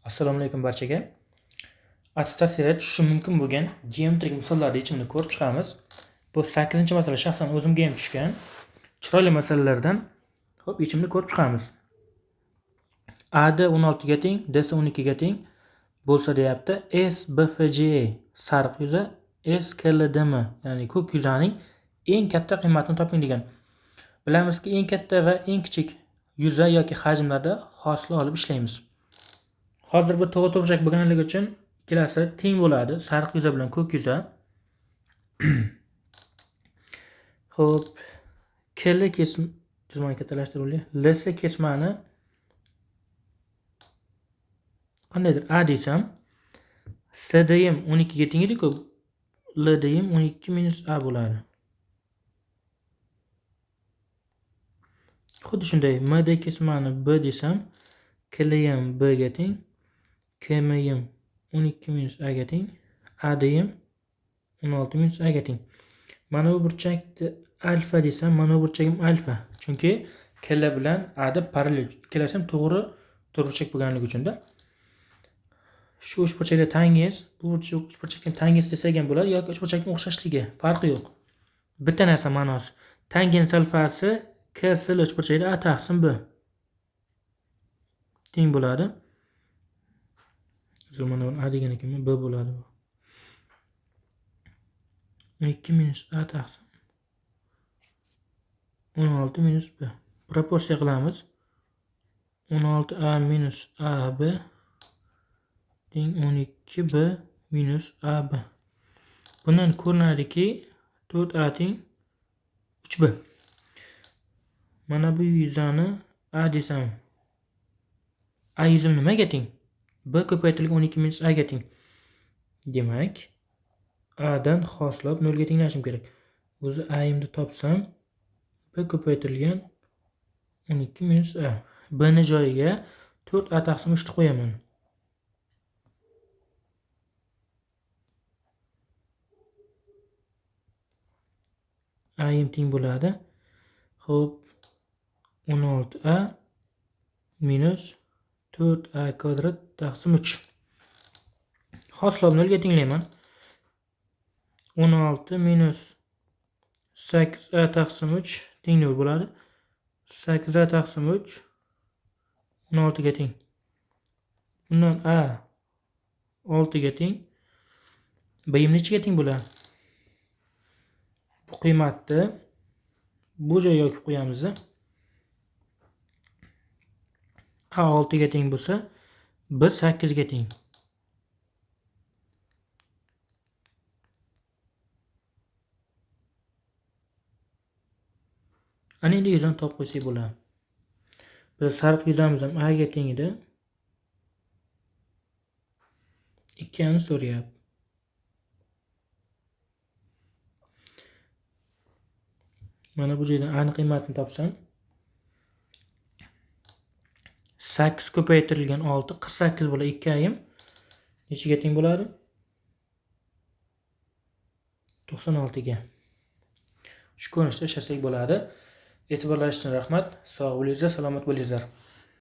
Assalomu alaykum barchaga. Attestatsiyada tushishi mumkin bo'lgan geometrik misollarni yechimini ko'rib chiqamiz. Bu 8-masala shaxsan o'zimga ham tushgan. Chiroyli masalalardan hop yechimini ko'rib chiqamiz. AD 16 ga teng, DC 12 ga teng bo'lsa deyapti. SBFC sariq yuza, SKLDM ya'ni ko'k yuzaning eng katta qiymatini toping degan. Bilamizki, eng katta va eng kichik yuza yoki hajmlarda hosil olib ishlaymiz. Hozir bu to'g'ri to'rtburchak bo'lganligi uchun ikkalasi teng bo'ladi, sariq yuza bilan ko'k yuza. Xo'p, KL kesim chizmani kattalashtirib olaylik. LS kesmani qandaydir A desam, SDM 12 ga teng edi-ku, LDM 12 minus A bo'ladi. Xuddi shunday MD kesmani B desam, KLM B ga teng, KMM 12 minus A ga teng, ADM 16 minus A ga teng. Mana bu burchakni alfa desam, mana bu burchagim alfa. Chunki KL bilan AD parallel. Ikkalasi ham to'g'ri to'rtburchak bo'lganligi uchun-da. Shu uchburchakda tangens, bu uchburchakni tangens desak ham bo'ladi yoki uchburchakning o'xshashligi, farqi yo'q. Bitta narsa ma'nosi. Tangens alfasi KSL uchburchakda A taqsim B teng bo'ladi. Mana buni A degan ekanman, B bo'ladi bu. 12 minus A taqsim 16 minus B. Proporsiya qilamiz. 16A minus AB teng 12B minus AB. Bundan ko'rinadiki 4A teng 3B. Mana bu yuzani A desam, A yuzim nimaga teng? B ko'paytirilgan 12 minus A ga teng. Demak, A dan hosilab 0 ga tenglashim kerak. O'zi A imni topsam, B ko'paytirilgan 12 minus A. B ni joyiga 4A taqsim 3 ni qo'yaman. A im teng bo'ladi. Xo'p, 16A minus 4A kvadrat taqsim 3. Hosilab 0 ga tenglayman. 16 minus 8A taqsim 3 teng 0 bo'ladi. 8A taqsim 3 16 ga teng. Bundan A 6 ga teng. B im nechiga teng bo'ladi? Bu qiymatni bu joyga yoqib qo'yamiz. A 6 ga teng bo'lsa, B 8 ga teng. Ana endi yuzani topib qo'ysak bo'ladi. Biz sariq yuzamiz ham A ga teng edi. 2 ni so'rayapti. Mana bu joydan A ni qiymatini topsam, 8 ko'paytirilgan 6 48 bo'ladi. 2 ayim nechiga teng bo'ladi? 96 ga. Shu ko'rinishda ishlasak bo'ladi. E'tiborlaringiz uchun rahmat. Sog' bo'linglar, salomat bo'linglar.